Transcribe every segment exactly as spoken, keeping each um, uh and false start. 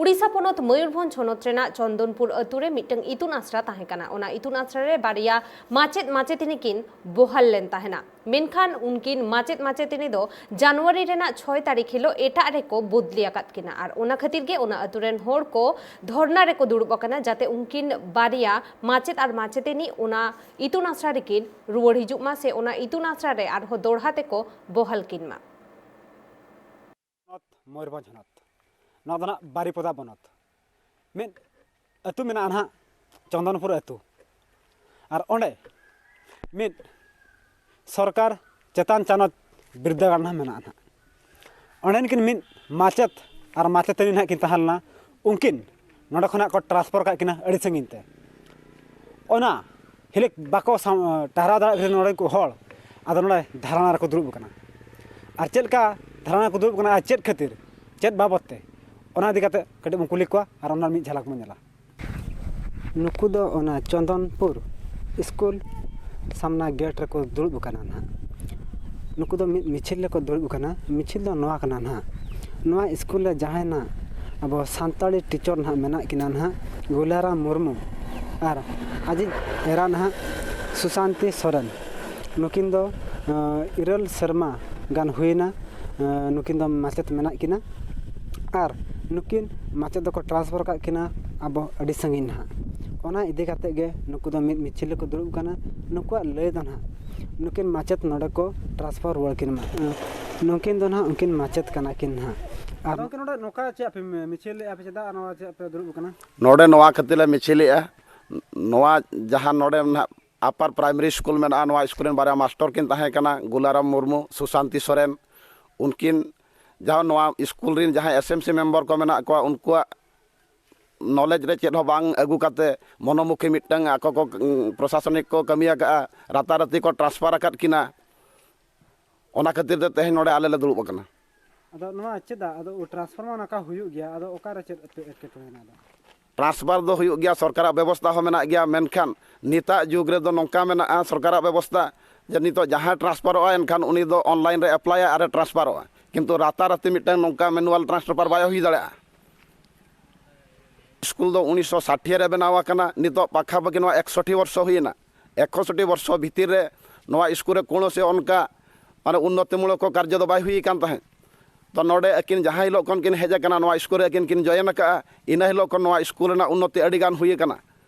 ᱩᱲᱤᱥᱥᱟ ᱯᱚᱱᱚᱛ ᱢᱚᱭᱩᱨᱵᱷᱚᱸᱡᱽ ᱦᱚᱱᱚᱛ ᱨᱮᱱᱟᱜ ᱪᱚᱱᱫᱚᱱᱯᱩᱨ ᱟᱹᱛᱩ ᱨᱮ ᱢᱤᱫᱴᱟᱝ ᱤᱛᱩᱱ ᱟᱥᱲᱟ ᱛᱟᱦᱮᱸ ᱠᱟᱱᱟ᱾ ᱚᱱᱟ ᱤᱛᱩᱱ ᱟᱥᱲᱟ ᱨᱮ ᱵᱟᱨᱭᱟ ᱢᱟᱪᱮᱫ ᱢᱟᱪᱮᱛᱟᱹᱱᱤ ᱠᱤᱱ ᱵᱚᱦᱟᱞ ᱞᱮᱱ ᱛᱟᱦᱮᱱᱟ᱾ ᱢᱮᱱᱠᱷᱟᱱ ᱩᱱᱠᱤᱱ ᱢᱟᱪᱮᱫ ᱢᱟᱪᱮᱛᱟᱹᱱᱤ ᱫᱚ ᱡᱟᱱᱩᱣᱟᱨᱤ ᱨᱮᱱᱟᱜ ᱪᱷᱚᱭ ᱛᱟᱹᱨᱤᱠᱷ ᱦᱤᱞᱳᱜ ᱮᱴᱟᱜ ᱨᱮᱠᱚ ᱵᱚᱫᱞᱤ ᱟᱠᱟᱫ ᱠᱤᱱᱟ᱾ ᱟᱨ ᱚᱱᱟ ᱠᱷᱟᱹᱛᱤᱨ ᱜᱮ ᱚᱱᱟ ᱟᱹᱛᱩ ᱨᱮᱱ ᱦᱚᱲ ᱠᱚ ᱫᱷᱚᱨᱱᱟ ᱨᱮᱠᱚ ᱫᱩᱲᱩᱵ ᱟᱠᱟᱱᱟ, ᱡᱟᱛᱮ ᱩᱱᱠᱤᱱ ᱵᱟᱨᱭᱟ ᱢᱟᱪᱮᱫ ᱟᱨ ᱢᱟᱪᱮᱛᱟᱹᱱᱤ ᱚᱱᱟ ᱤᱛᱩᱱ ᱟᱥᱲᱟ ᱨᱮᱠᱤᱱ ᱨᱩᱣᱟᱹᱲ ᱦᱤᱡᱩᱜ ᱢᱟ ᱥᱮ ᱚᱱᱟ ᱤᱛᱩᱱ ᱟᱥᱲᱟ ᱨᱮ ᱟᱨᱦᱚᱸ ᱫᱚᱲᱦᱟ ᱛᱮᱠᱚ ᱵᱚᱦᱟᱞ ᱠᱤᱱ ᱢᱟ᱾ ᱦᱚᱱᱚᱛ, ᱢᱚᱭᱩᱨᱵᱷᱚᱸᱡᱽ ᱦᱚᱱᱚᱛ᱾ ᱱᱚᱣᱟ ᱫᱚ ᱱᱟᱜ ᱵᱟᱨᱤᱯᱚᱫᱟ ᱵᱚᱱᱚᱛ᱾ ᱢᱤᱫ ᱟᱹᱛᱩ ᱢᱮᱱᱟᱜᱼᱟ ᱱᱟᱦᱟᱜ, ᱪᱚᱱᱫᱚᱱᱯᱩᱨ ᱟᱹᱛᱩ᱾ ᱟᱨ ᱚᱸᱰᱮ ᱢᱤᱫ ᱥᱚᱨᱠᱟᱨ ᱪᱮᱛᱟᱱ ᱪᱟᱱᱚᱪ ᱵᱤᱨᱫᱟᱹᱜᱟᱲ ᱱᱟᱦᱟᱜ ᱢᱮᱱᱟᱜᱼᱟ ᱱᱟᱦᱟᱜ᱾ ᱚᱸᱰᱮᱱ ᱠᱤᱱ ᱢᱤᱫ ᱢᱟᱪᱮᱫ ᱟᱨ ᱢᱟᱪᱮᱛᱟᱹᱱᱤ ᱱᱟᱦᱟᱜ ᱠᱤᱱ ᱛᱟᱦᱮᱸ ᱞᱮᱱᱟ᱾ ᱩᱱᱠᱤᱱ ᱱᱚᱰᱮ ᱠᱷᱚᱱᱟᱜ ᱠᱚ transfer ᱠᱟᱜ ᱠᱤᱱᱟ ᱟᱹᱰᱤ ᱥᱟᱺᱜᱤᱧ ᱛᱮ᱾ ᱚᱱᱟ ᱦᱤᱞᱤᱠ ᱵᱟᱠᱚ ᱥᱟᱢ-, ᱴᱟᱨᱦᱟᱣ ᱫᱟᱲᱮᱭᱟᱜ ᱠᱷᱟᱹᱛᱤᱨ ᱱᱚᱰᱮ ᱠᱚ ᱦᱚᱲ ᱟᱫᱚ ᱱᱚᱰᱮ ᱫᱷᱟᱨᱱᱟ ᱨᱮᱠᱚ ᱫᱩᱲᱩᱵ ᱟᱠᱟᱱᱟ᱾ ᱟᱨ ᱪᱮᱫ ᱞᱮᱠᱟ ᱫᱷᱟᱨᱱᱟ ᱨᱮᱠᱚ ᱫᱩᱲᱩᱵ ᱟᱠᱟᱱᱟ ᱟᱨ ᱪᱮᱫ ᱠᱷᱟᱹᱛᱤᱨ, ᱪᱮᱫ ᱵᱟᱵᱚᱫ ᱛᱮ, ᱚᱱᱟ ᱤᱫᱤ ᱠᱟᱛᱮ ᱠᱟᱹᱴᱤᱡ ᱵᱚᱱ ᱠᱩᱞᱤ ᱠᱚᱣᱟ ᱟᱨ ᱚᱱᱟ ᱢᱤᱫ ᱡᱷᱟᱞᱟᱠ ᱵᱚᱱ ᱧᱮᱞᱟ᱾ ᱱᱩᱠᱩ ᱫᱚ ᱚᱱᱟ ᱪᱚᱱᱫᱚᱱᱯᱩᱨ ᱥᱠᱩᱞ ᱥᱟᱢᱱᱟ ᱜᱮᱴ ᱨᱮᱠᱚ ᱫᱩᱲᱩᱵ ᱟᱠᱟᱱᱟ ᱱᱟᱦᱟᱜ᱾ ᱱᱩᱠᱩ ᱫᱚ ᱢᱤᱫ ᱢᱤᱪᱷᱤᱞ ᱨᱮᱠᱚ ᱫᱩᱲᱩᱵ ᱟᱠᱟᱱᱟ᱾ ᱢᱤᱪᱷᱤᱞ ᱫᱚ ᱱᱚᱣᱟ ᱠᱟᱱᱟ ᱱᱟᱦᱟᱜ, ᱱᱚᱣᱟ ᱥᱠᱩᱞ ᱨᱮ ᱡᱟᱦᱟᱸᱭ ᱱᱟᱦᱟᱜ ᱟᱵᱚ ᱥᱟᱱᱛᱟᱲᱤ ᱴᱤᱪᱚᱨ ᱱᱟᱦᱟᱜ ᱢᱮᱱᱟᱜ ᱠᱤᱱᱟ ᱱᱟᱦᱟᱜ, ᱜᱩᱞᱟᱨᱟᱢ ᱢᱩᱨᱢᱩ ᱟᱨ ᱟᱡᱤᱡ ᱮᱨᱟ ᱱᱟᱦᱟᱜ ᱥᱩᱥᱟᱱᱛᱤ ᱥᱚᱨᱮᱱ᱾ ᱱᱩᱠᱤᱱ ᱫᱚ, ᱟᱸ, ᱤᱨᱟᱹᱞ ᱥᱮᱨᱢᱟ ᱜᱟᱱ ᱦᱩᱭᱮᱱᱟ, ᱟᱸ, ᱱᱩᱠᱤᱱ ᱫᱚ ᱢᱟᱪᱮᱛ ᱢᱮᱱᱟᱜ ᱠᱤᱱᱟ᱾ ᱟᱨ ᱱᱩᱠᱤᱱ ᱢᱟᱪᱮᱛ ᱫᱚᱠᱚ transfer ᱟᱠᱟᱫ ᱠᱤᱱᱟ ᱟᱵᱚ ᱟᱹᱰᱤ ᱥᱟᱺᱜᱤᱧ ᱱᱟᱦᱟᱜ᱾ ᱚᱱᱟ ᱤᱫᱤ ᱠᱟᱛᱮ ᱜᱮ ᱱᱩᱠᱩ ᱫᱚ ᱢᱤᱫ ᱢᱤᱪᱷᱤᱞ ᱨᱮᱠᱚ ᱫᱩᱲᱩᱵ ᱠᱟᱱᱟ᱾ ᱱᱩᱠᱩᱣᱟᱜ ᱞᱟᱹᱭ ᱫᱚ ᱱᱟᱦᱟᱜ, ᱱᱩᱠᱤᱱ ᱢᱟᱪᱮᱛ ᱱᱚᱰᱮ ᱠᱚ transfer ᱨᱩᱣᱟᱹᱲ ᱠᱤᱱ ᱢᱟ᱾ ᱱᱩᱠᱤᱱ ᱫᱚ ᱱᱟᱦᱟᱜ ᱩᱱᱠᱤᱱ ᱢᱟᱪᱮᱛ ᱠᱟᱱᱟ ᱠᱤᱱ ᱱᱟᱦᱟᱜ᱾ ᱟᱨ ᱟᱫᱚ ᱜᱚᱢᱠᱮ, ᱱᱚᱰᱮ ᱱᱚᱝᱠᱟ ᱪᱮᱫ ᱯᱮ ᱢᱤᱪᱷᱤᱞ ᱞᱮᱫᱼᱟ ᱯᱮ, ᱪᱮᱫᱟᱜ ᱱᱚᱣᱟ ᱪᱮᱫ ᱯᱮ ᱫᱩᱲᱩᱵ ᱟᱠᱟᱱᱟ? ᱱᱚᱰᱮ ᱱᱚᱣᱟ ᱠᱷᱟᱹᱛᱤᱨ ᱞᱮ ᱢᱤᱪᱷᱤᱞᱮᱜᱼᱟ, ᱱᱚᱣᱟ ᱡᱟᱦᱟᱸ ᱱᱚᱰᱮ ᱱᱟᱦᱟᱜ upper primary school ᱢᱮᱱᱟᱜᱼᱟ, ᱱᱚᱣᱟ ᱥᱠᱩᱞ ᱨᱮᱱ ᱵᱟᱨᱭᱟ ᱢᱟᱥᱴᱚᱨ ᱠᱤᱱ ᱛᱟᱦᱮᱸ ᱠᱟᱱᱟ, ᱜᱩᱞᱟᱨᱟᱢ ᱢᱩᱨᱢᱩ, ᱥᱩᱥᱟᱱᱛᱤ ᱥᱚᱨᱮᱱ᱾ ᱩᱱᱠᱤᱱ ᱡᱟᱦᱟᱸ ᱱᱚᱣᱟ ᱥᱠᱩᱞ ᱨᱮᱱ ᱡᱟᱦᱟᱸᱭ SMC ᱢᱮᱢᱵᱟᱨ ᱠᱚ ᱢᱮᱱᱟᱜ ᱠᱚᱣᱟ, ᱩᱱᱠᱩᱣᱟᱜ knowledge ᱨᱮ ᱪᱮᱫ ᱦᱚᱸ ᱵᱟᱝ ᱟᱹᱜᱩ ᱠᱟᱛᱮ ᱢᱚᱱᱳᱢᱩᱠᱷᱤ ᱢᱤᱫᱴᱟᱝ ᱟᱠᱚ ᱠᱚ, ᱩᱸ, ᱯᱨᱚᱥᱟᱥᱚᱱᱤᱠ ᱠᱚ ᱠᱟᱹᱢᱤ ᱟᱠᱟᱫᱼᱟ, ᱨᱟᱛᱟᱨᱟᱛᱤ ᱠᱚ transfer ᱟᱠᱟᱫ ᱠᱤᱱᱟ᱾ ᱚᱱᱟ ᱠᱷᱟᱹᱛᱤᱨ ᱛᱮ ᱛᱮᱦᱮᱧ ᱱᱚᱰᱮ ᱟᱞᱮ ᱞᱮ ᱫᱩᱲᱩᱵ ᱟᱠᱟᱱᱟ᱾ ᱟᱫᱚ ᱱᱚᱣᱟ ᱪᱮᱫᱟᱜ? ᱟᱫᱚ transfer ᱢᱟ ᱱᱚᱝᱠᱟ ᱦᱩᱭᱩᱜ ᱜᱮᱭᱟ, ᱟᱫᱚ ᱚᱠᱟᱨᱮ ᱪᱮᱫ ᱮᱴᱠᱮᱴᱚᱬᱮ ᱦᱮᱱᱟᱜ ᱫᱚ? transfer ᱫᱚ ᱦᱩᱭᱩᱜ ᱜᱮᱭᱟ, ᱥᱚᱨᱠᱟᱨᱟᱜ ᱵᱮᱵᱚᱥᱛᱷᱟ ᱦᱚᱸ ᱢᱮᱱᱟᱜ ᱜᱮᱭᱟ, ᱢᱮᱱᱠᱷᱟᱱ ᱱᱤᱛᱟᱜ ᱡᱩᱜᱽ ᱨᱮᱫᱚ ᱱᱚᱝᱠᱟ ᱢᱮᱱᱟᱜᱼᱟ ᱥᱚᱨᱠᱟᱨᱟᱜ ᱵᱮᱵᱚᱥᱛᱷᱟ ᱡᱮ ᱱᱤᱛᱚᱜ ᱡᱟᱦᱟᱸᱭ transferᱚᱜᱼᱟ, ᱮᱱᱠᱷᱟᱱ ᱩᱱᱤ ᱫᱚ online ᱨᱮ applyᱟ ᱟᱨᱮ transferᱚᱜᱼᱟ, ᱠᱤᱱᱛᱩ ᱨᱟᱛᱟᱨᱟᱛᱤ ᱢᱤᱫᱴᱟᱝ ᱱᱚᱝᱠᱟ manual transfer ᱵᱟᱭ ᱦᱩᱭ ᱫᱟᱲᱮᱭᱟᱜᱼᱟ᱾ ᱥᱠᱩᱞ ᱫᱚ ᱩᱱᱤᱥᱥᱚ ᱥᱟᱴᱷᱤᱭᱟᱹ ᱨᱮ ᱵᱮᱱᱟᱣ ᱟᱠᱟᱱᱟ, ᱱᱤᱛᱚᱜ ᱯᱟᱠᱷᱟᱯᱟᱠᱷᱤ ᱱᱚᱣᱟ ᱮᱠᱥᱚᱴᱷᱤ ᱵᱚᱨᱥᱚ ᱦᱩᱭᱮᱱᱟ᱾ ᱮᱠᱥᱚᱴᱷᱤ ᱵᱚᱨᱥᱚ ᱵᱷᱤᱛᱤᱨ ᱨᱮ ᱱᱚᱣᱟ ᱥᱠᱩᱞ ᱨᱮ ᱠᱳᱱᱳ ᱥᱮ ᱚᱱᱠᱟ ᱢᱟᱱᱮ ᱩᱱᱱᱚᱛᱤᱢᱩᱞᱚᱠ ᱠᱚ ᱠᱟᱨᱡᱚ ᱫᱚ ᱵᱟᱭ ᱦᱩᱭ ᱟᱠᱟᱱ ᱛᱟᱦᱮᱸᱫ᱾ ᱛᱚ ᱱᱚᱰᱮ ᱟᱹᱠᱤᱱ ᱡᱟᱦᱟᱸ ᱦᱤᱞᱳᱜ ᱠᱷᱚᱱ ᱠᱤᱱ ᱦᱮᱡ ᱟᱠᱟᱱᱟ, ᱱᱚᱣᱟ ᱥᱠᱩᱞ ᱨᱮ ᱟᱹᱠᱤᱱ ᱠᱤᱱ ᱡᱚᱭᱮᱱ ᱟᱠᱟᱫᱼᱟ, ᱤᱱᱟᱹ ᱦᱤᱞᱳᱜ ᱠᱷᱚᱱ ᱱᱚᱣᱟ ᱥᱠᱩᱞ ᱨᱮᱱᱟᱜ ᱩᱱᱱᱚᱛᱤ ᱟᱹᱰᱤ ᱜᱟᱱ ᱦᱩᱭ ᱟᱠᱟᱱᱟ᱾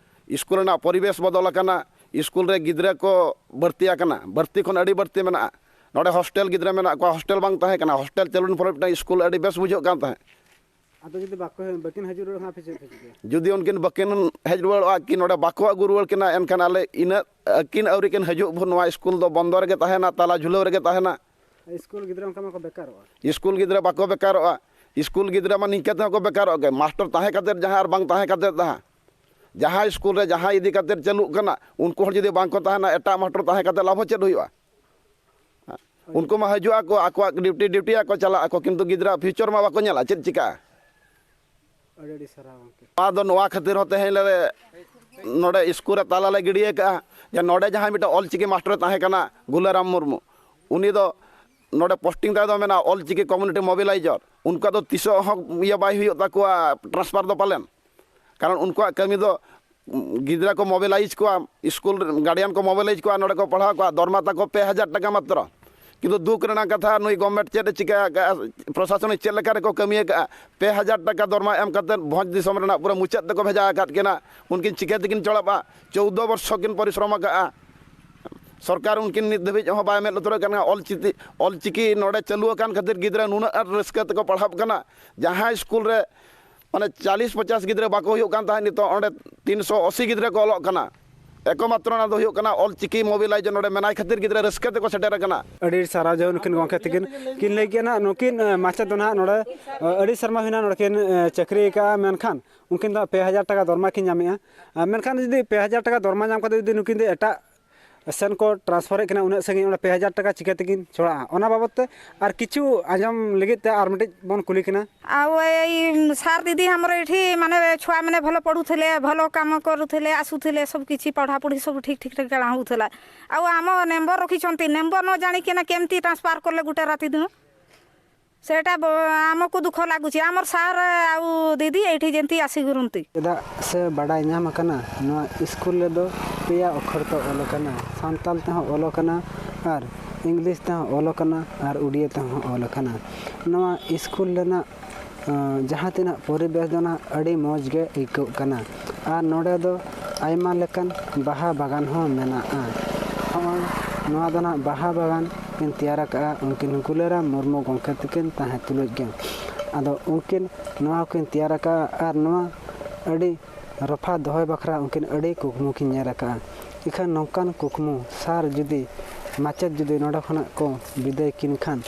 ᱥᱠᱩᱞ ᱨᱮᱱᱟᱜ ᱯᱚᱨᱤᱵᱮᱥ ᱵᱚᱫᱚᱞ ᱟᱠᱟᱱᱟ, ᱥᱠᱩᱞ ᱨᱮ ᱜᱤᱫᱽᱨᱟᱹ ᱠᱚ ᱵᱟᱹᱲᱛᱤ ᱟᱠᱟᱱᱟ, ᱵᱟᱹᱲᱛᱤ ᱠᱷᱚᱱ ᱟᱹᱰᱤ ᱵᱟᱹᱲᱛᱤ ᱢᱮᱱᱟᱜᱼᱟ᱾ ᱱᱚᱰᱮ ᱦᱳᱥᱴᱮᱞ ᱜᱤᱫᱽᱨᱟᱹ ᱢᱮᱱᱟᱜ ᱠᱚᱣᱟ, ᱦᱳᱥᱴᱮᱞ ᱵᱟᱝ ᱛᱟᱦᱮᱸ ᱠᱟᱱᱟ, ᱦᱳᱥᱴᱮᱞ ᱪᱟᱹᱞᱩ ᱞᱮᱱ ᱯᱚᱨᱮ ᱢᱤᱫᱴᱟᱝ ᱥᱠᱩᱞ ᱟᱹᱰᱤ ᱵᱮᱥ ᱵᱩᱡᱷᱟᱹᱜ ᱠᱟᱱ ᱛᱟᱦᱮᱸᱫ᱾ ᱟᱫᱚ ᱡᱩᱫᱤ ᱵᱟᱠᱚ, ᱵᱟᱹᱠᱤᱱ ᱦᱤᱡᱩᱜ ᱨᱩᱣᱟᱹᱲᱚᱜ ᱠᱷᱟᱱ ᱟᱯᱮ ᱪᱮᱫ ᱯᱮ ᱪᱤᱠᱟᱹᱭᱟ? ᱡᱩᱫᱤ ᱩᱱᱠᱤᱱ ᱵᱟᱹᱠᱤᱱ ᱦᱮᱡ ᱨᱩᱣᱟᱹᱲᱚᱜᱼᱟ, ᱠᱤ ᱱᱚᱰᱮ ᱵᱟᱠᱚ ᱟᱹᱜᱩ ᱨᱩᱣᱟᱹᱲ ᱠᱤᱱᱟ, ᱮᱱᱠᱷᱟᱱ ᱟᱞᱮ ᱤᱱᱟᱹᱜ ᱟᱹᱠᱤᱱ ᱟᱹᱣᱨᱤ ᱠᱤᱱ ᱦᱤᱡᱩᱜ ᱵᱷᱳᱨ ᱱᱚᱣᱟ ᱥᱠᱩᱞ ᱫᱚ ᱵᱚᱱᱫᱚ ᱨᱮᱜᱮ ᱛᱟᱦᱮᱱᱟ, ᱛᱟᱞᱟ ᱡᱷᱩᱞᱟᱹᱣ ᱨᱮᱜᱮ ᱛᱟᱦᱮᱱᱟ᱾ ᱥᱠᱩᱞ ᱜᱤᱫᱽᱨᱟᱹ ᱚᱱᱠᱟ ᱢᱟᱠᱚ ᱵᱮᱠᱟᱨᱚᱜᱼᱟ᱾ ᱥᱠᱩᱞ ᱜᱤᱫᱽᱨᱟᱹ ᱵᱟᱠᱚ ᱵᱮᱠᱟᱨᱚᱜᱼᱟ᱾ ᱥᱠᱩᱞ ᱜᱤᱫᱽᱨᱟᱹ ᱢᱟ ᱱᱤᱝᱠᱟᱹ ᱛᱮᱦᱚᱸ ᱠᱚ ᱵᱮᱠᱟᱨᱚᱜ ᱜᱮ, ᱢᱟᱥᱴᱟᱨ ᱛᱟᱦᱮᱸ ᱠᱟᱛᱮᱫ ᱡᱟᱦᱟᱸ ᱟᱨ ᱵᱟᱝ ᱛᱟᱦᱮᱸ ᱠᱟᱛᱮᱫ ᱡᱟᱦᱟᱸ᱾ ᱡᱟᱦᱟᱸ ᱥᱠᱩᱞ ᱨᱮ ᱡᱟᱦᱟᱸ ᱤᱫᱤ ᱠᱟᱛᱮᱫ ᱪᱟᱹᱞᱩᱜ ᱠᱟᱱᱟ, ᱩᱱᱠᱩ ᱦᱚᱲ ᱡᱩᱫᱤ ᱵᱟᱝ ᱠᱚ ᱛᱟᱦᱮᱱᱟ, ᱮᱴᱟᱜ ᱢᱟᱥᱴᱟᱨ ᱛᱟᱦᱮᱸ ᱠᱟᱛᱮᱫ ᱞᱟᱵᱷ ᱦᱚᱸ ᱪᱮᱫ ᱦᱩᱭᱩᱜᱼᱟ? ᱩᱱᱠᱩ ᱢᱟ ᱦᱤᱡᱩᱜ ᱟᱠᱚ, ᱟᱠᱚᱣᱟᱜ ᱰᱤᱭᱩᱴᱤ ᱰᱤᱭᱩᱴᱤ ᱟᱠᱚ ᱪᱟᱞᱟᱜ ᱟᱠᱚ, ᱠᱤᱱᱛᱩ ᱜᱤᱫᱽᱨᱟᱹ ᱯᱷᱤᱭᱩᱪᱟᱨ ᱢᱟ ᱵᱟᱠᱚ ᱧᱮᱞᱟ, ᱪᱮᱫ ᱪᱤᱠᱟᱹᱜᱼᱟ? ᱟᱹᱰᱤ ᱟᱹᱰᱤ ᱥᱟᱨᱦᱟᱣ ᱜᱚᱢᱠᱮ᱾ ᱱᱚᱣᱟ ᱫᱚ ᱱᱚᱣᱟ ᱠᱷᱟᱹᱛᱤᱨ ᱦᱚᱸ ᱛᱮᱦᱮᱧ ᱞᱮ ᱱᱚᱰᱮ ᱥᱠᱩᱞ ᱨᱮ ᱛᱟᱞᱟ ᱞᱮ ᱜᱤᱰᱤ ᱟᱠᱟᱫᱼᱟ ᱡᱮ ᱱᱚᱰᱮ ᱡᱟᱦᱟᱸᱭ ᱢᱤᱫᱴᱮᱱ ᱚᱞᱪᱤᱠᱤ ᱢᱟᱥᱴᱟᱨᱮ ᱛᱟᱦᱮᱸ ᱠᱟᱱᱟ ᱜᱩᱞᱟᱨᱟᱢ ᱢᱩᱨᱢᱩ, ᱩᱱᱤ ᱫᱚ ᱱᱚᱰᱮ ᱯᱳᱥᱴᱤᱝ ᱛᱟᱭ ᱫᱚ ᱢᱮᱱᱟᱜᱼᱟ ᱚᱞᱪᱤᱠᱤ ᱠᱚᱢᱤᱭᱩᱱᱤᱴᱤ ᱢᱳᱵᱤᱞᱟᱭᱡᱟᱨ, ᱩᱱᱠᱩᱣᱟᱜ ᱫᱚ ᱛᱤᱥᱚᱜ ᱦᱚᱸ ᱤᱭᱟᱹ ᱵᱟᱭ ᱦᱩᱭᱩᱜ ᱛᱟᱠᱚᱣᱟ, ᱴᱨᱟᱱᱥᱯᱷᱟᱨ ᱫᱚ ᱯᱟᱞᱮᱱ᱾ ᱠᱟᱨᱚᱱ ᱩᱱᱠᱩᱣᱟᱜ ᱠᱟᱹᱢᱤ ᱫᱚ ᱜᱤᱫᱽᱨᱟᱹ ᱠᱚ ᱢᱳᱵᱤᱞᱟᱭᱤᱡᱽ ᱠᱚᱣᱟ, ᱥᱠᱩᱞ ᱨᱮᱱ ᱜᱟᱨᱰᱤᱭᱟᱱ ᱠᱚ ᱢᱳᱵᱤᱞᱟᱭᱤᱡᱽ ᱠᱚᱣᱟ, ᱱᱚᱰᱮ ᱠᱚ ᱯᱟᱲᱦᱟᱣ ᱠᱚᱣᱟ, ᱫᱚᱨᱢᱟ ᱛᱟᱠᱚ ᱯᱮ ᱦᱟᱡᱟᱨ ᱴᱟᱠᱟ ᱢᱟᱛᱨᱚ᱾ ᱠᱤᱱᱛᱩ ᱫᱩᱠ ᱨᱮᱱᱟᱜ ᱠᱟᱛᱷᱟ, ᱱᱩᱭ ᱜᱚᱵᱷᱢᱮᱱᱴ ᱪᱮᱫ ᱮ ᱪᱤᱠᱟᱹ ᱟᱠᱟᱫᱼᱟ, ᱯᱨᱚᱥᱟᱥᱚᱱᱤᱠ ᱪᱮᱫ ᱞᱮᱠᱟ ᱨᱮᱠᱚ ᱠᱟᱹᱢᱤ ᱟᱠᱟᱫᱼᱟ, ᱯᱮ ᱦᱟᱡᱟᱨ ᱴᱟᱠᱟ ᱫᱚᱨᱢᱟ ᱮᱢ ᱠᱟᱛᱮᱫ ᱵᱷᱚᱸᱡᱽ ᱫᱤᱥᱚᱢ ᱨᱮᱱᱟᱜ ᱯᱩᱨᱟᱹ ᱢᱩᱪᱟᱹᱫ ᱛᱮᱠᱚ ᱵᱷᱮᱡᱟ ᱟᱠᱟᱫ ᱠᱤᱱᱟ᱾ ᱩᱱᱠᱤᱱ ᱪᱤᱠᱟᱹ ᱛᱮᱠᱤᱱ ᱪᱚᱲᱟᱜᱼᱟ? ᱪᱳᱣᱫᱚ ᱵᱚᱨᱥᱚ ᱠᱤᱱ ᱯᱚᱨᱤᱥᱨᱚᱢ ᱟᱠᱟᱫᱼᱟ᱾ ᱥᱚᱨᱠᱟᱨ ᱩᱱᱠᱤᱱ ᱱᱤᱛ ᱫᱷᱟᱹᱵᱤᱡ ᱦᱚᱸ ᱵᱟᱭ ᱢᱮᱫ ᱞᱩᱛᱩᱨᱟᱜ ᱠᱟᱱᱟ᱾ ᱚᱞᱪᱤᱠᱤ, ᱚᱞᱪᱤᱠᱤ ᱱᱚᱰᱮ ᱪᱟᱹᱞᱩ ᱟᱠᱟᱱ ᱠᱷᱟᱹᱛᱤᱨ ᱜᱤᱫᱽᱨᱟᱹ ᱱᱩᱱᱟᱹᱜ ᱟᱸᱴ ᱨᱟᱹᱥᱠᱟᱹ ᱛᱮᱠᱚ ᱯᱟᱲᱦᱟᱜ ᱠᱟᱱᱟ᱾ ᱡᱟᱦᱟᱸ ᱥᱠᱩᱞ ᱨᱮ ᱢᱟᱱᱮ ᱪᱟᱞᱤᱥ ᱯᱚᱪᱟᱥ ᱜᱤᱫᱽᱨᱟᱹ ᱵᱟᱠᱚ ᱦᱩᱭᱩᱜ ᱠᱟᱱ ᱛᱟᱦᱮᱸᱫ, ᱱᱤᱛᱚᱜ ᱚᱸᱰᱮ ᱛᱤᱱᱥᱚ ᱟᱥᱤ ᱜᱤᱫᱽᱨᱟᱹ ᱠᱚ ᱚᱞᱚᱜ ᱠᱟᱱᱟ᱾ ᱮᱠᱢᱟᱛᱨᱚ ᱚᱱᱟ ᱫᱚ ᱦᱩᱭᱩᱜ ᱠᱟᱱᱟ ᱚᱞᱪᱤᱠᱤ ᱢᱳᱵᱤᱞᱟᱭᱤᱡᱽ ᱱᱚᱰᱮ ᱢᱮᱱᱟᱭ ᱠᱷᱟᱹᱛᱤᱨ ᱜᱤᱫᱽᱨᱟᱹ ᱨᱟᱹᱥᱠᱟᱹ ᱛᱮᱠᱚ ᱥᱮᱴᱮᱨ ᱟᱠᱟᱱᱟ᱾ ᱟᱹᱰᱤ ᱥᱟᱨᱦᱟᱣ ᱡᱮ ᱩᱱᱠᱤᱱ ᱜᱚᱢᱠᱮ ᱛᱟᱹᱠᱤᱱ ᱠᱤᱱ ᱞᱟᱹᱭ ᱠᱮᱫᱼᱟ ᱱᱟᱦᱟᱜ, ᱱᱩᱠᱤᱱ, ᱮ, ᱢᱟᱪᱮᱫ ᱫᱚ ᱱᱟᱦᱟᱜ ᱱᱚᱰᱮ, ᱮ, ᱟᱹᱰᱤ ᱥᱮᱨᱢᱟ ᱦᱩᱭᱱᱟ ᱱᱚᱰᱮ ᱠᱤᱱ, ᱮ, ᱪᱟᱹᱠᱨᱤ ᱟᱠᱟᱫᱼᱟ, ᱢᱮᱱᱠᱷᱟᱱ ᱩᱱᱠᱤᱱ ᱫᱚ ᱯᱮ ᱦᱟᱡᱟᱨ ᱴᱟᱠᱟ ᱫᱚᱨᱢᱟ ᱠᱤᱱ ᱧᱟᱢᱮᱫᱼᱟ᱾ ᱟᱨ ᱢᱮᱱᱠᱷᱟᱱ ᱡᱩᱫᱤ ᱯᱮ ᱦᱟᱡᱟᱨ ᱴᱟᱠᱟ ᱫᱚᱨᱢᱟ ᱧᱟᱢ ᱠᱟᱛᱮ ᱡᱩᱫᱤ ᱱᱩᱠᱤᱱ ᱫᱚ ᱮᱴᱟᱜ ᱥᱮᱱ ᱠᱚ ᱴᱨᱟᱱᱥᱯᱷᱟᱨᱮᱫ ᱠᱤᱱᱟ ᱩᱱᱟᱹᱜ ᱥᱟᱺᱜᱤᱧ, ᱚᱸᱰᱮ ᱯᱮ ᱦᱟᱡᱟᱨ ᱴᱟᱠᱟ ᱪᱤᱠᱟᱹ ᱛᱮᱠᱤᱱ ᱪᱷᱚᱲᱟᱜᱼᱟ? ᱚᱱᱟ ᱵᱟᱵᱚᱫ ᱛᱮ ᱟᱨ ᱠᱤᱪᱷᱩ ᱟᱸᱡᱚᱢ ᱞᱟᱹᱜᱤᱫ ᱛᱮ ᱟᱨ ᱢᱤᱫᱴᱤᱡ ᱵᱚᱱ ᱠᱩᱞᱤ ᱠᱤᱱᱟ᱾ ଆଉ ଏଇ ସାର୍ ଦିଦି ଆମର ଏଠି ମାନେ ଛୁଆମାନେ ଭଲ ପଢ଼ୁଥିଲେ, ଭଲ କାମ କରୁଥିଲେ, ଆସୁଥିଲେ, ସବୁ କିଛି ପଢ଼ାପଢ଼ି ସବୁ ଠିକ୍ ଠିକ୍ ଠାକ୍ ହେଉଥିଲା। ଆଉ ଆମ ମେମ୍ବର ରଖିଛନ୍ତି, ମେମ୍ବର ନ ଜାଣିକିନା କେମିତି ଟ୍ରାନ୍ସଫର କଲେ ଗୋଟେ ରାତି ଦିନ? ସେଟା ବ-, ଆମକୁ ଦୁଃଖ ଲାଗୁଛି। ଆମର ସାର୍ ଆଉ ଦିଦି ଏଇଠି ଯେମିତି ଆସି କରନ୍ତି। ᱪᱮᱫᱟᱜ ᱥᱮ ᱵᱟᱰᱟᱭ ᱧᱟᱢ ᱟᱠᱟᱱᱟ, ᱱᱚᱣᱟ ᱥᱠᱩᱞ ᱨᱮᱫᱚ ᱯᱮᱭᱟ ᱚᱠᱷᱚᱨ ᱛᱮ ᱚᱞ ᱟᱠᱟᱱᱟ, ᱥᱟᱱᱛᱟᱞ ᱛᱮᱦᱚᱸ ᱚᱞ ᱟᱠᱟᱱᱟ ᱟᱨ ᱤᱝᱞᱤᱥ ᱛᱮᱦᱚᱸ ᱚᱞ ᱟᱠᱟᱱᱟ ᱟᱨ ᱩᱰᱤᱭᱟᱹ ᱛᱮᱦᱚᱸ ᱚᱞ ᱟᱠᱟᱱᱟ᱾ ᱱᱚᱣᱟ ᱥᱠᱩᱞ ᱨᱮᱱᱟᱜ, ᱟᱸ, ᱡᱟᱦᱟᱸ ᱛᱤᱱᱟᱹᱜ ᱯᱚᱨᱤᱵᱮᱥ ᱫᱚ ᱱᱟᱜ ᱟᱹᱰᱤ ᱢᱚᱡᱽ ᱜᱮ ᱟᱹᱭᱠᱟᱹᱜ ᱠᱟᱱᱟ᱾ ᱟᱨ ᱱᱚᱰᱮ ᱫᱚ ᱟᱭᱢᱟ ᱞᱮᱠᱟᱱ ᱵᱟᱦᱟ ᱵᱟᱜᱟᱱ ᱦᱚᱸ ᱢᱮᱱᱟᱜᱼᱟ᱾ ᱱᱚᱜᱼᱚᱭ ᱱᱚᱣᱟ ᱫᱚ ᱱᱟᱜ ᱵᱟᱦᱟ ᱵᱟᱜᱟᱱ ᱠᱤᱱ ᱛᱮᱭᱟᱨ ᱟᱠᱟᱫᱼᱟ, ᱩᱱᱠᱤᱱ ᱜᱩᱞᱟᱹᱨᱟᱢ ᱢᱩᱨᱢᱩ ᱜᱚᱢᱠᱮ ᱛᱟᱹᱠᱤᱱ ᱛᱟᱦᱮᱸ ᱛᱩᱞᱩᱡ ᱜᱮ᱾ ᱟᱫᱚ ᱩᱱᱠᱤᱱ ᱱᱚᱣᱟ ᱠᱤᱱ ᱛᱮᱭᱟᱨ ᱟᱠᱟᱫᱼᱟ ᱟᱨ ᱱᱚᱣᱟ ᱟᱹᱰᱤ ᱨᱚᱯᱷᱟ ᱫᱚᱦᱚᱭ ᱵᱟᱠᱷᱨᱟ ᱩᱱᱠᱤᱱ ᱟᱹᱰᱤ ᱠᱩᱠᱢᱩ ᱠᱤᱱ ᱧᱮᱞ ᱟᱠᱟᱫᱼᱟ᱾ ᱤᱠᱷᱟᱹᱱ ᱱᱚᱝᱠᱟᱱ ᱠᱩᱠᱢᱩ ᱥᱟᱨ ᱡᱩᱫᱤ, ᱢᱟᱪᱮᱫ ᱡᱩᱫᱤ ᱱᱚᱰᱮ ᱠᱷᱚᱱᱟᱜ ᱠᱚ ᱵᱤᱫᱟᱹᱭ ᱠᱤᱱ ᱠᱷᱟᱱ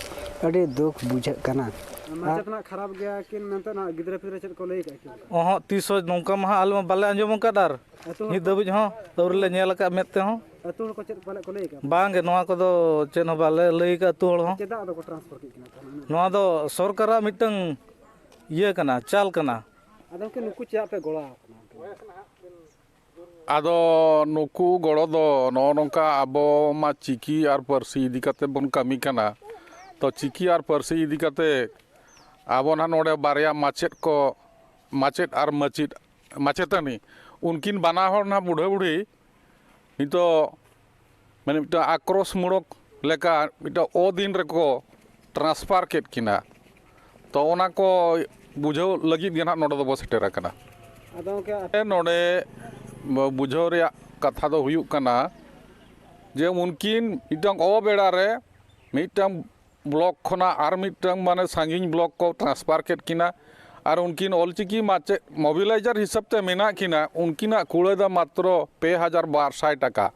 ᱟᱹᱰᱤ ᱫᱩᱠ ᱵᱩᱡᱷᱟᱹᱜ ᱠᱟᱱᱟ᱾ ᱟᱨ ᱢᱟᱪᱮᱫ ᱱᱟᱜ ᱠᱷᱟᱨᱟᱯ ᱜᱮᱭᱟ ᱠᱤᱱ ᱢᱮᱱᱛᱮ ᱱᱟᱜ ᱜᱤᱫᱽᱨᱟᱹ ᱯᱤᱫᱽᱨᱟᱹ ᱪᱮᱫ ᱠᱚ ᱞᱟᱹᱭ ᱟᱠᱟᱫ ᱠᱤᱱᱟ? ᱚᱦᱚᱸᱜ, ᱛᱤᱥ ᱦᱚᱸ ᱱᱚᱝᱠᱟ ᱢᱟ ᱦᱟᱸᱜ ᱟᱞᱮ ᱢᱟ ᱵᱟᱞᱮ ᱟᱸᱡᱚᱢ ᱟᱠᱟᱫ, ᱟᱨ ᱟᱹᱛᱩ ᱦᱚᱲ ᱱᱤᱛ ᱠᱚ ᱫᱷᱟᱹᱵᱤᱡ ᱦᱚᱸ ᱟᱹᱣᱨᱤ ᱞᱮ ᱧᱮᱞ ᱟᱠᱟᱫ ᱢᱮᱫ ᱛᱮᱦᱚᱸ᱾ ᱟᱹᱛᱩ ᱦᱚᱲ ᱠᱚ ᱪᱮᱫ ᱯᱟᱞᱮ ᱠᱚ ᱞᱟᱹᱭ ᱟᱠᱟᱫ ᱯᱮᱭᱟ? ᱵᱟᱝ ᱜᱮ, ᱱᱚᱣᱟ ᱠᱚᱫᱚ ᱪᱮᱫ ᱦᱚᱸ ᱵᱟᱞᱮ ᱞᱟᱹᱭ ᱟᱠᱟᱫ ᱟᱹᱛᱩ ᱦᱚᱲ ᱦᱚᱸ᱾ ᱪᱮᱫᱟᱜ ᱟᱫᱚ ᱠᱚ transfer ᱠᱮᱫ ᱠᱤᱱᱟ ᱛᱟᱦᱚᱞᱮ ᱩᱱᱟᱹᱜ? ᱱᱚᱣᱟ ᱫᱚ ᱥᱚᱨᱠᱟᱨᱟᱜ ᱢᱤᱫᱴᱟᱝ ᱤᱭᱟᱹ ᱠᱟᱱᱟ, ᱪᱟᱞ ᱠᱟᱱᱟ᱾ ᱟᱫᱚ ᱜᱚᱢᱠᱮ, ᱱᱩᱠᱩ ᱪᱮᱫᱟᱜ ᱯᱮ ᱜᱚᱲᱟ ᱟᱠᱟᱱᱟ? ᱟᱫᱚ ᱱᱩᱠᱩ ᱜᱚᱲᱚ ᱫᱚ ᱱᱚᱜᱼᱚ ᱱᱚᱝᱠᱟ ᱟᱵᱚ ᱢᱟ ᱪᱤᱠᱤ ᱟᱨ ᱯᱟᱹᱨᱥᱤ ᱤᱫᱤ ᱠᱟᱛᱮ ᱵᱚᱱ ᱠᱟᱹᱢᱤ ᱠᱟᱱᱟ᱾ ᱛᱚ ᱪᱤᱠᱤ ᱟᱨ ᱯᱟᱹᱨᱥᱤ ᱤᱫᱤ ᱠᱟᱛᱮ ᱟᱵᱚ ᱱᱟᱦᱟᱜ ᱱᱚᱰᱮ ᱵᱟᱨᱭᱟ ᱢᱟᱪᱮᱫ ᱠᱚ, ᱢᱟᱪᱮᱫ ᱟᱨ ᱢᱟᱪᱮᱫ, ᱢᱟᱪᱮᱛᱟᱹᱱᱤ, ᱩᱱᱠᱤᱱ ᱵᱟᱱᱟ ᱦᱚᱲ ᱱᱟᱦᱟᱜ ᱵᱩᱰᱷᱟᱹ ᱵᱩᱰᱷᱤ ᱱᱤᱛᱚᱜ ᱢᱟᱱᱮ ᱢᱤᱫᱴᱟᱝ ᱟᱠᱨᱳᱥ ᱢᱩᱲᱚᱠ ᱞᱮᱠᱟ ᱢᱤᱫᱴᱟᱝ ᱚᱫᱤᱱ ᱨᱮᱠᱚ transfer ᱠᱮᱫ ᱠᱤᱱᱟ᱾ ᱛᱚ ᱚᱱᱟ ᱠᱚ ᱵᱩᱡᱷᱟᱹᱣ ᱞᱟᱹᱜᱤᱫ ᱜᱮ ᱱᱟᱦᱟᱜ ᱱᱚᱰᱮ ᱫᱚᱵᱚ ᱥᱮᱴᱮᱨ ᱟᱠᱟᱱᱟ᱾ ᱟᱫᱚ ᱜᱚᱢᱠᱮ, ᱟᱯᱮ ᱱᱚᱰᱮ ᱵᱩᱡᱷᱟᱹᱣ ᱨᱮᱭᱟᱜ ᱠᱟᱛᱷᱟ ᱫᱚ ᱦᱩᱭᱩᱜ ᱠᱟᱱᱟ ᱡᱮ ᱩᱱᱠᱤᱱ ᱢᱤᱫᱴᱟᱝ ᱚᱵᱮᱲᱟ ᱨᱮ ᱢᱤᱫᱴᱟᱝ block ᱠᱷᱚᱱᱟᱜ ᱟᱨ ᱢᱤᱫᱴᱟᱝ ᱢᱟᱱᱮ ᱥᱟᱺᱜᱤᱧ block ᱠᱚ transfer ᱠᱮᱫ ᱠᱤᱱᱟ᱾ ᱟᱨ ᱩᱱᱠᱤᱱ ᱚᱞᱪᱤᱠᱤ ᱢᱟᱪᱮᱫ mobilizer ᱦᱤᱥᱟᱹᱵ ᱛᱮ ᱢᱮᱱᱟᱜ ᱠᱤᱱᱟ, ᱩᱱᱠᱤᱱᱟᱜ ᱠᱩᱲᱟᱹᱭ ᱫᱚ ᱢᱟᱛᱨᱚ ᱯᱮ ᱦᱟᱡᱟᱨ ᱵᱟᱨ ᱥᱟᱭ ᱴᱟᱠᱟ᱾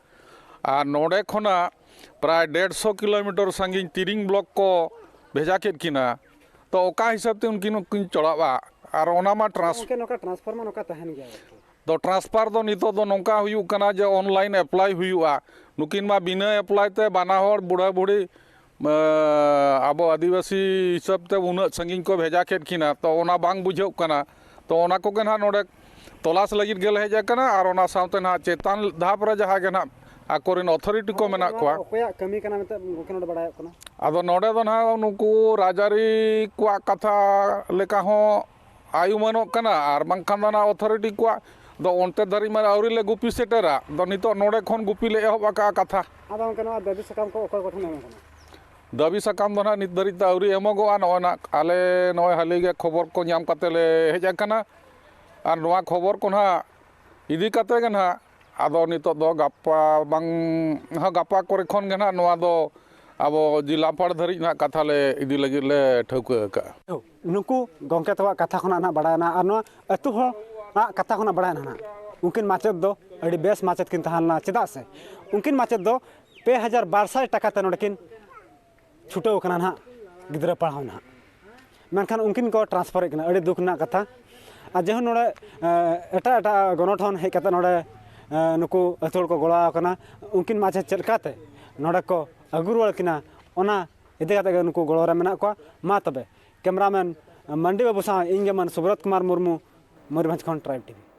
ᱟᱨ ᱱᱚᱰᱮ ᱠᱷᱚᱱᱟᱜ ᱯᱨᱟᱭ ᱰᱮᱲᱥᱚ ᱠᱤᱞᱳᱢᱤᱴᱟᱨ ᱥᱟᱺᱜᱤᱧ ᱛᱤᱨᱤᱝ block ᱠᱚ ᱵᱷᱮᱡᱟ ᱠᱮᱫ ᱠᱤᱱᱟ᱾ ᱛᱚ ᱚᱠᱟ ᱦᱤᱥᱟᱹᱵ ᱛᱮ ᱩᱱᱠᱤᱱ ᱠᱤᱱ ᱪᱟᱞᱟᱜᱼᱟ? ᱟᱨ ᱚᱱᱟ ᱢᱟ trans- ᱜᱚᱢᱠᱮ, ᱱᱚᱝᱠᱟ transfer ᱢᱟ ᱱᱚᱝᱠᱟ ᱛᱟᱦᱮᱱ ᱜᱮᱭᱟ᱾ ᱫᱚ transfer ᱫᱚ ᱱᱤᱛᱚᱜ ᱫᱚ ᱱᱚᱝᱠᱟ ᱦᱩᱭᱩᱜ ᱠᱟᱱᱟ ᱡᱮ online apply ᱦᱩᱭᱩᱜᱼᱟ᱾ ᱱᱩᱠᱤᱱ ᱢᱟ ᱵᱤᱱᱟᱹ apply ᱛᱮ ᱵᱟᱱᱟ ᱦᱚᱲ ᱵᱩᱲᱦᱟᱹ ᱵᱩᱲᱦᱤ, ᱟᱵᱚ ᱟᱹᱫᱤᱵᱟᱹᱥᱤ ᱦᱤᱥᱟᱹᱵ ᱛᱮ ᱩᱱᱟᱹᱜ ᱥᱟᱺᱜᱤᱧ ᱠᱚ ᱵᱷᱮᱡᱟ ᱠᱮᱫ ᱠᱤᱱᱟ, ᱛᱚ ᱚᱱᱟ ᱵᱟᱝ ᱵᱩᱡᱷᱟᱹᱜ ᱠᱟᱱᱟ᱾ ᱛᱚ ᱚᱱᱟ ᱠᱚᱜᱮ ᱱᱟᱦᱟᱜ ᱱᱚᱰᱮ ᱛᱚᱞᱟᱥ ᱞᱟᱹᱜᱤᱫ ᱜᱮᱞᱮ ᱦᱮᱡ ᱟᱠᱟᱱᱟ᱾ ᱟᱨ ᱚᱱᱟ ᱥᱟᱶᱛᱮ ᱱᱟᱦᱟᱜ ᱪᱮᱛᱟᱱ ᱫᱷᱟᱯ ᱨᱮ ᱡᱟᱦᱟᱸ ᱜᱮ ᱱᱟᱦᱟᱜ ᱟᱠᱚᱨᱮᱱ ᱚᱛᱷᱚᱨᱤᱴᱤ ᱠᱚ ᱢᱮᱱᱟᱜ ᱠᱚᱣᱟ᱾ ᱚᱠᱚᱭᱟᱜ ᱠᱟᱹᱢᱤ ᱠᱟᱱᱟ ᱢᱮᱱᱛᱮ ᱜᱚᱢᱠᱮ ᱱᱚᱰᱮ ᱵᱟᱲᱟᱭᱚᱜ ᱠᱟᱱᱟ? ᱟᱫᱚ ᱱᱚᱰᱮ ᱫᱚ ᱱᱟᱦᱟᱜ ᱱᱩᱠᱩ ᱨᱟᱡᱽᱟᱹᱨᱤ ᱠᱚᱣᱟᱜ ᱠᱟᱛᱷᱟ ᱞᱮᱠᱟ ᱦᱚᱸ ᱟᱭᱩᱢᱟᱹᱱᱚᱜ ᱠᱟᱱᱟ, ᱟᱨ ᱵᱟᱝᱠᱷᱟᱱ ᱫᱚ ᱱᱟᱦᱟᱜ ᱚᱛᱷᱚᱨᱤᱴᱤ ᱠᱚᱣᱟᱜ ᱫᱚ ᱚᱱᱛᱮ ᱫᱷᱟᱹᱨᱤᱡ ᱢᱟ ᱟᱹᱣᱨᱤ ᱞᱮ ᱜᱩᱯᱤ ᱥᱮᱴᱮᱨᱟ᱾ ᱫᱚ ᱱᱤᱛᱚᱜ ᱱᱚᱰᱮ ᱠᱷᱚᱱ ᱜᱩᱯᱤ ᱞᱮ ᱮᱦᱚᱵ ᱟᱠᱟᱫᱼᱟ ᱠᱟᱛᱷᱟ᱾ ᱟᱫᱚ ᱜᱚᱢᱠᱮ, ᱱᱚᱣᱟ ᱫᱟᱹᱵᱤ ᱥᱟᱠᱟᱢ ᱠᱚ ᱚᱠᱚᱭ ᱠᱚᱴᱷᱮᱱ ᱮᱢ ᱠᱟᱱᱟ? ᱫᱟᱹᱵᱤ ᱥᱟᱠᱟᱢ ᱫᱚ ᱱᱟᱦᱟᱜ ᱱᱤᱛ ᱫᱷᱟᱹᱨᱤᱡ ᱛᱮ ᱟᱹᱣᱨᱤ ᱮᱢᱚᱜᱚᱜᱼᱟ᱾ ᱱᱚᱜᱼᱚᱭ ᱱᱟᱦᱟᱜ ᱟᱞᱮ ᱱᱚᱜᱼᱚᱭ ᱦᱟᱹᱞᱤ ᱜᱮ ᱠᱷᱚᱵᱚᱨ ᱠᱚ ᱧᱟᱢ ᱠᱟᱛᱮ ᱞᱮ ᱦᱮᱡ ᱟᱠᱟᱱᱟ, ᱟᱨ ᱱᱚᱣᱟ ᱠᱷᱚᱵᱚᱨ ᱠᱚ ᱱᱟᱦᱟᱜ ᱤᱫᱤ ᱠᱟᱛᱮ ᱜᱮ ᱱᱟᱦᱟᱜ ᱟᱫᱚ ᱱᱤᱛᱚᱜ ᱫᱚ ᱜᱟᱯᱟ ᱵᱟᱝ, ᱦᱚᱸ, ᱜᱟᱯᱟ ᱠᱚᱨᱮ ᱠᱷᱚᱱ ᱜᱮ ᱱᱟᱦᱟᱜ ᱱᱚᱣᱟ ᱫᱚ ᱟᱵᱚ ᱡᱤᱞᱟᱯᱟᱲ ᱫᱷᱟᱹᱨᱤᱡ ᱱᱟᱦᱟᱜ ᱠᱟᱛᱷᱟ ᱞᱮ ᱤᱫᱤ ᱞᱟᱹᱜᱤᱫ ᱞᱮ ᱴᱷᱟᱹᱣᱠᱟᱹ ᱟᱠᱟᱫᱼᱟ᱾ ᱱᱩᱠᱩ ᱜᱚᱢᱠᱮ ᱛᱟᱠᱚᱣᱟᱜ ᱠᱟᱛᱷᱟ ᱠᱷᱚᱱᱟᱜ ᱱᱟᱦᱟᱜ ᱵᱟᱲᱟᱭᱮᱱᱟ, ᱟᱨ ᱱᱚᱣᱟ ᱟᱹᱛᱩ ᱦᱚᱲᱟᱜ ᱠᱟᱛᱷᱟ ᱠᱷᱚᱱᱟᱜ ᱵᱟᱲᱟᱭᱮᱱᱟ ᱱᱟᱦᱟᱜ, ᱩᱱᱠᱤᱱ ᱢᱟᱪᱮᱫ ᱫᱚ ᱟᱹᱰᱤ ᱵᱮᱥ ᱢᱟᱪᱮᱫ ᱠᱤᱱ ᱛᱟᱦᱮᱸ ᱞᱮᱱᱟ᱾ ᱪᱮᱫᱟᱜ ᱥᱮ ᱩᱱᱠᱤᱱ ᱢᱟᱪᱮᱫ ᱫᱚ ᱯᱮ ᱦᱟᱡᱟᱨ ᱵᱟᱨ ᱥᱟᱭ ᱴᱟᱠᱟ ᱛᱮ ᱱᱚᱰᱮ ᱠᱤᱱ ᱪᱷᱩᱴᱟᱹᱣ ᱠᱟᱱᱟ ᱱᱟᱦᱟᱜ ᱜᱤᱫᱽᱨᱟᱹ ᱯᱟᱲᱦᱟᱣ ᱱᱟᱦᱟᱜ, ᱢᱮᱱᱠᱷᱟᱱ ᱩᱱᱠᱤᱱ ᱠᱚ ᱴᱨᱟᱱᱥᱯᱷᱟᱨᱮᱫ ᱠᱤᱱᱟ᱾ ᱟᱹᱰᱤ ᱫᱩᱠ ᱨᱮᱱᱟᱜ ᱠᱟᱛᱷᱟ᱾ ᱟᱨ ᱡᱮᱦᱮᱛᱩ ᱱᱚᱰᱮ ᱮᱴᱟᱜ ᱮᱴᱟᱜ ᱜᱚᱱᱚᱴᱷᱚᱱ ᱦᱮᱡ ᱠᱟᱛᱮ ᱱᱚᱰᱮ ᱱᱩᱠᱩ ᱟᱹᱛᱩ ᱦᱚᱲ ᱠᱚ ᱜᱚᱲᱚ ᱟᱠᱟᱱᱟ, ᱩᱱᱠᱤᱱ ᱢᱟᱪᱮᱫ ᱪᱮᱫ ᱞᱮᱠᱟᱛᱮ ᱱᱚᱰᱮ ᱠᱚ ᱟᱹᱜᱩ ᱨᱩᱣᱟᱹᱲ ᱠᱤᱱᱟ, ᱚᱱᱟ ᱤᱫᱤ ᱠᱟᱛᱮ ᱜᱮ ᱱᱩᱠᱩ ᱜᱚᱲᱚ ᱨᱮ ᱢᱮᱱᱟᱜ ᱠᱚᱣᱟ᱾ ᱢᱟ ᱛᱚᱵᱮ, ᱠᱮᱢᱨᱟᱢᱮᱱ ᱢᱟᱱᱰᱤ ᱵᱟᱹᱵᱩ ᱥᱟᱶ ᱤᱧ ᱜᱮ ᱢᱟᱱ ᱥᱩᱵᱨᱚᱛ ᱠᱩᱢᱟᱨ ᱢᱩᱨᱢᱩ, ᱢᱚᱭᱩᱨᱵᱷᱚᱸᱡᱽ ᱠᱷᱚᱱ ᱴᱨᱟᱭᱤᱵᱽ ᱴᱤᱵᱷᱤ᱾